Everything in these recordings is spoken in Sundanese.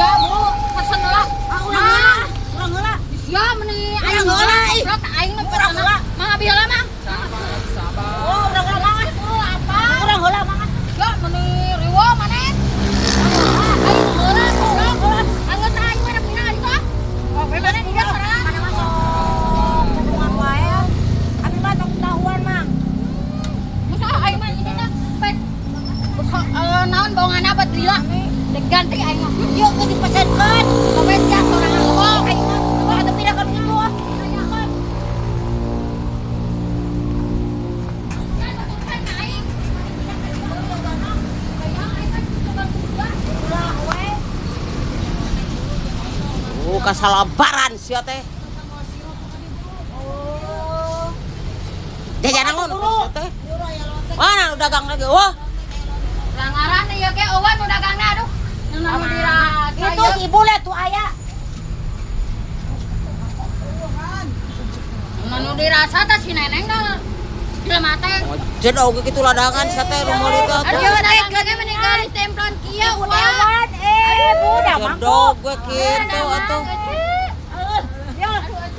Sia buru pesen heula. Ah, urang heula. Urang heula. Sia meni Urang heula ih. Goblok aing mah Urang heula. Mang abi heula mang. Sabar. Oh, urang heula mang. Buru apa? Urang heula mang. Sia meni riwa maneh. Aing heula goblok. Anggeus aing mah rek pindah ka ditu ah. Oh, bebas Maneh dia sorangan. Mana masuk hubungan wae. Abi mah tong tahuan mang. Musa aing mah ini teh pek. Naon bawangan apa lila. Dek ganti aing mah. Yuk ke dipesenkeun. Sampai sia sorangan Oh, aing mah atuh pindah ka ditu ah. Ulah we. Oh, kasalabaran sia teh. Oh. Jajan naon sia teh? Mana nu dagang lagi? Wah, Langaran ieu ge eueun nu dagangna aduh. Nu dirasa Itu si ibu lah tuh aya. Nu dirasa teh si neneng dah. Jelema teh. Jen oge kitu ladangan sia teh nu meuli teh Aduh, atuh. dagang lagi meninggal di templon kieu Ibu wah. dewan, eh bu dah mangkuk. Jedog we kitu atuh. Yo,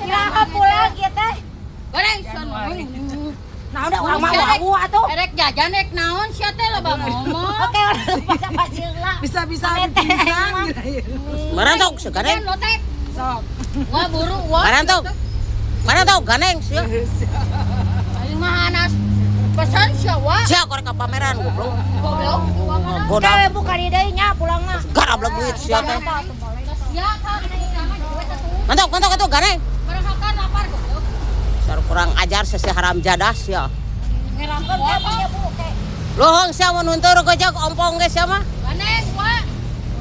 iraha pulang ieu teh. Goreng son. Nah, udah urang mah wau atuh. Erek jajan rek naon sia teh loba ngomong. Oke, urang basa-basi heula. Bisa-bisa Ane teh, pingsan. emang. Marantok sekarang. Kan lotek. Sok. Wah buru wah. Marantok. Marantok ganeng sia. Aing mah anas pesan sia wah. Sia korek ka pameran goblok. Goblok wah mana. Goda Oke, bu kali deui nya pulang mah. garablek duit sia teh. Sia kan duit atuh. Mantok mantok atuh ganeng. Barang lapar goblok. Sar kurang ajar sesi haram jadah sia. Ngerangkeun teh bu ya bu oke. Lohong sia mun huntur gojek ompong ge sia mah. Ganeng wah.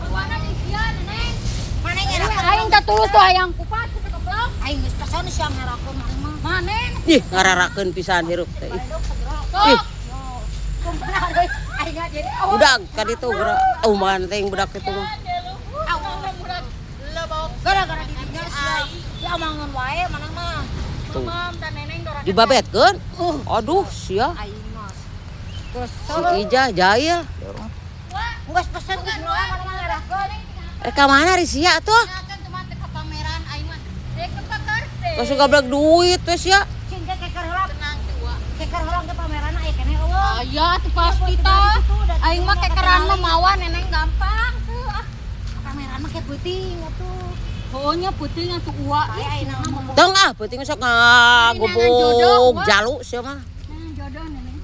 Warna di sia neneng. Mana nyerahkeun? Aing teh tulus tuh hayang kupat kupat goblok. Aing geus pesan sia ngerangkeun aing mah. Maneng. Ih, ngararakeun pisan hirup teh. Ih, Sok. Kumaha deui aing jadi budak ka ditu geura. Uman teh budak kitu mah. gara-gara ditinggal sia. Ya omongan wae mana mah. Tuh. Dibabetkeun. Aduh, sia. Aing mah. Si Ijah jahil. Geus pesen geus mana mah ngerangkeun. Eh ka mana ri sia tuh? Geus gablek duit we sia. Cing ge keker heula. Keker heula ge pameran aya keneh eueuh. Aya tuh pasti tah. Aing mah kekeran mah mawa neneng gampang tuh ah. Pameran mah ke peuting atuh. Pokoknya peuting atuh uwa. Bae ayeuna mah. Tong ah, peuting sok ngagubuk jalu sia mah. Nah, jodoh neneng.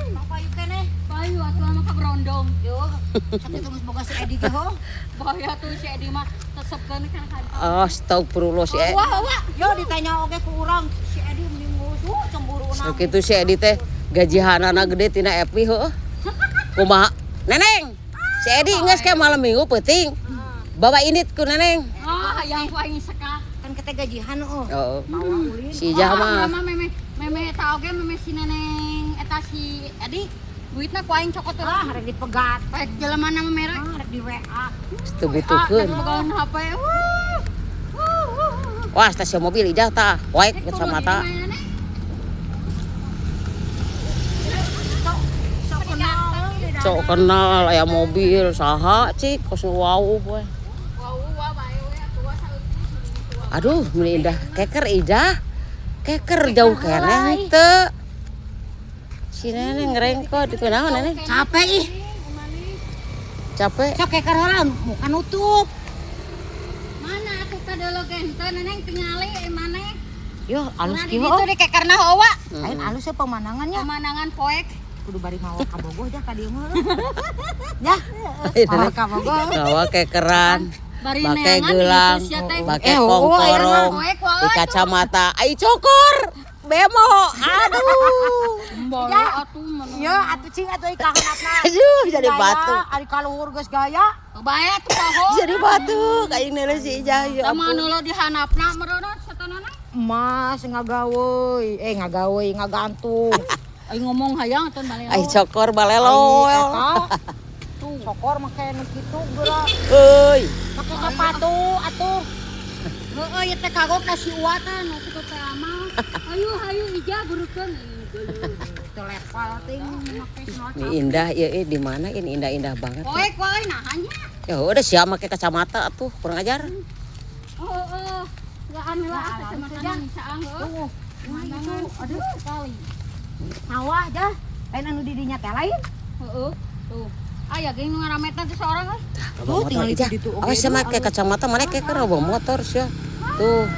Mau payu keneh. Payu atuh mah ka berondong. Yo, sakitu geus boga si Edi ge ho. Bahaya tuh si Edi mah tesepkeun kan kan. Astagfirullah si Edi. Wah, wah. Yo ditanya oge ku urang si Edi mending ngurus cemburu na. Sakitu si Edi teh gajihanana gede tina Epi heueuh. Kumaha? Neneng. Si Edi geus ke malam minggu peuting. Bawa init ku neneng. Ah, hayang ku aing seka. Kan kita gajihan oh. Heeh. Ulin. Si Ijah mah Meme meme eta oge meme si neneng eta si Edi duitna ku aing cokot Ah, rek dipegat. Paek jelema nama merek. Ah, rek di WA. teu butuhkeun. Bogaan HP. Wah, stasiun mobil Ijah tah. Waek kacamata. Sok sok kenal di dalam. Sok kenal aya mobil saha cik kos wau we. Aduh, meni indah keker Ijah. Keker jauh keneh teu. Si neneng ngerengkot di kunaon neneng? Capek ih. Capek. Sok keker heula muka nutup. Mana atuh kadeuleu ge henteu neneng tingali maneh. Yo, alus Nah, di kieu. ditu di kekerna hawa. Lain alus ya pemandangannya. Pemandangan poek. Kudu bari mawa ka Bogoh jah ka dieu mah. Jah. Mawa ka Bogoh. Bawa kekeran. Bari Make neangan gelang, di situ sia teh. make Eh, oh, kongkorong, poek wae di kacamata, ai cokor, bemo, aduh, Mbolo atuh mana. Ya, atuh cing atuh ka handapna. aduh jadi batu, Ari kaluhur geus gaya. Bae atuh poho. jadi batu, kayak nele si Ijah, ya Sama ampun. nu lo di handapna meureunna satanana. Emas ngagawe, eh ngagawe ngagantung. Aing ngomong hayang atuh balelo. Ai cokor balelo, Eta cokor make nu kitu geura. euy, Make sepatu atuh. Heeh, ieu teh kagok ka si Uwa teh nu kitu teh amang. Ayo hayu Ijah burukeun. Teu level ting make sendal ini indah, ya, di mana ini indah-indah banget. Poek wae nah nya. Ya udah sia make kacamata atuh, kurang ajar. Heeh. Enggak aneh lah kacamata saang heuh. Wah, itu aduh Kali. Sawah jah. Lain anu di dinya teh lain. Heeh. Tuh. Aya geuning nu ngarametan teh seorang euy. Loba motor tinggal ija. itu ditu oge Awas sia itu, make kacamata mana kayak keur loba motor sia. Tuh.